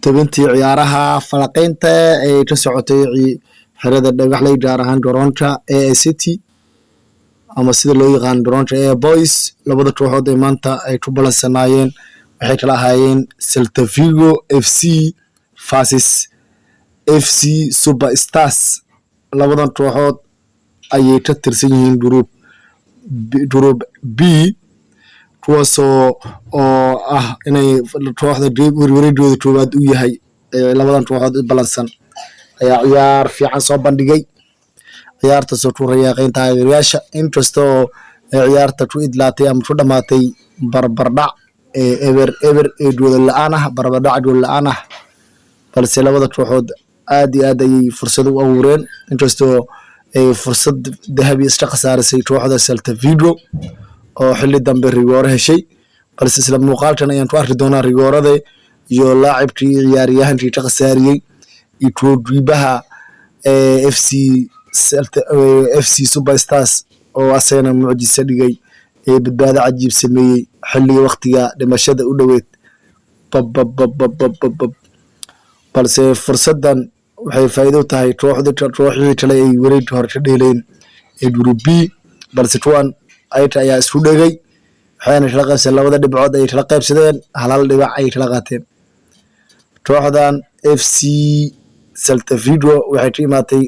Tabintii ciyaaraha falaqeynta ee ka socotay xerada Dhagaxley, gaar ahaan garoonka AA City ama sida loo yaqaan garoonka AA Boys. Labada kooxood ee maanta ay ku balansanaayeen waxay kala ahaayeen Celta Vigo FC versus FC Super Stars. Labadan kooxood ayay ka tirsan yihiin group B, kuwaasoo oo ah inay kooxda wareegooda koowaad u yahay. Labadan kooxood balansan ayaa ciyaar fiican soo bandhigay, ciyaartaasoo ku rayaaqeen taageerayaasha, inkastoo ciyaarta ku idlaatay ama ku dhamaatay barbardhac ee 0-0 ee goola la-aan ah, barbardhac gool la-aan ah. Balse labada kooxood aad iyo aad ayay fursad u abuureen, inkastoo ay fursad dahabi iska khasaarisay kooxda Celta Vigo oo xilli dambe rigoore heshay. Balse isla muuqaalkan ayaan ku arki doonaa rigoorada iyo laacibkii ciyaaryahankii ka khasaariyey iyo goolkiibaha FC Celta, FC Superstars, oo asagana mucjiso dhigay ee badbaado cajiib sameeyey xilliga waqtiga dhimashada u dhoweyd. Babababababab! Balse fursadan waxay faa'iido u tahay kooxda, kooxihii kale ay wareegga hore ka dheeleen ee group B. Balse kuwan ayaka ayaa isku dhegay, waxayna kala qaybsadeen labada dhibcood ayay kala qaybsadeen, hal hal dhibac ayay kala qaateen. Kooxdan FC Celta Vigo waxay ka imaatay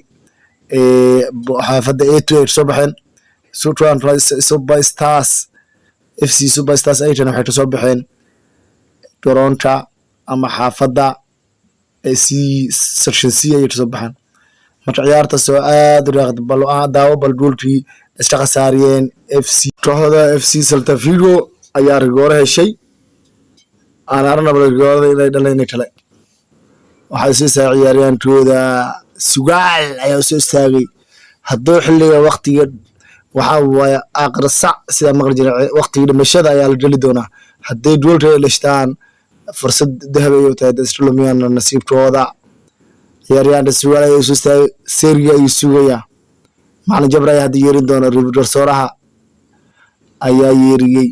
xaafadda A2 ay kasoo baxeen. Kuwan Superstars, FC Superstars, ayakana waxay kasoo baxeen garoonka ama xaafadda C, section C ayay kasoo baxeen. Marka ciyaartaas oo aad u raaqda, bal daawo bal goolkii iska khasaariyeen FC. Kooxda FC Celta Vigo ayaa rigoore heshay. Aan aragnaba rigoorada inay dhaleen kale. Waxay siisaa ciyaaryaankooda Sugaal ayaa usoo istaagay. Hadduu xilliga waqtiga waxaa waaye aakhir sac sida maqli jira, waqtigii dhimashada ayaa la geli doonaa. Hadday goolka ay dhashtaan, fursad dahabi ay u tahay. Iska lumiyaan nasiibkooda. Ciyaaryahanka Sugaal ayaa usoo istaagay, seriga ayuu sugayaa. Macalin Jabra ayaa hadda yeerin doona, garsooraha ayaa yeeriyey.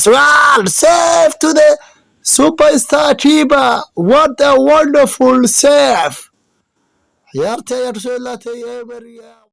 Sugaal save to the superstar keeper! What a wonderful save! Ciyaarta ayaa kusoo ilaatay 0.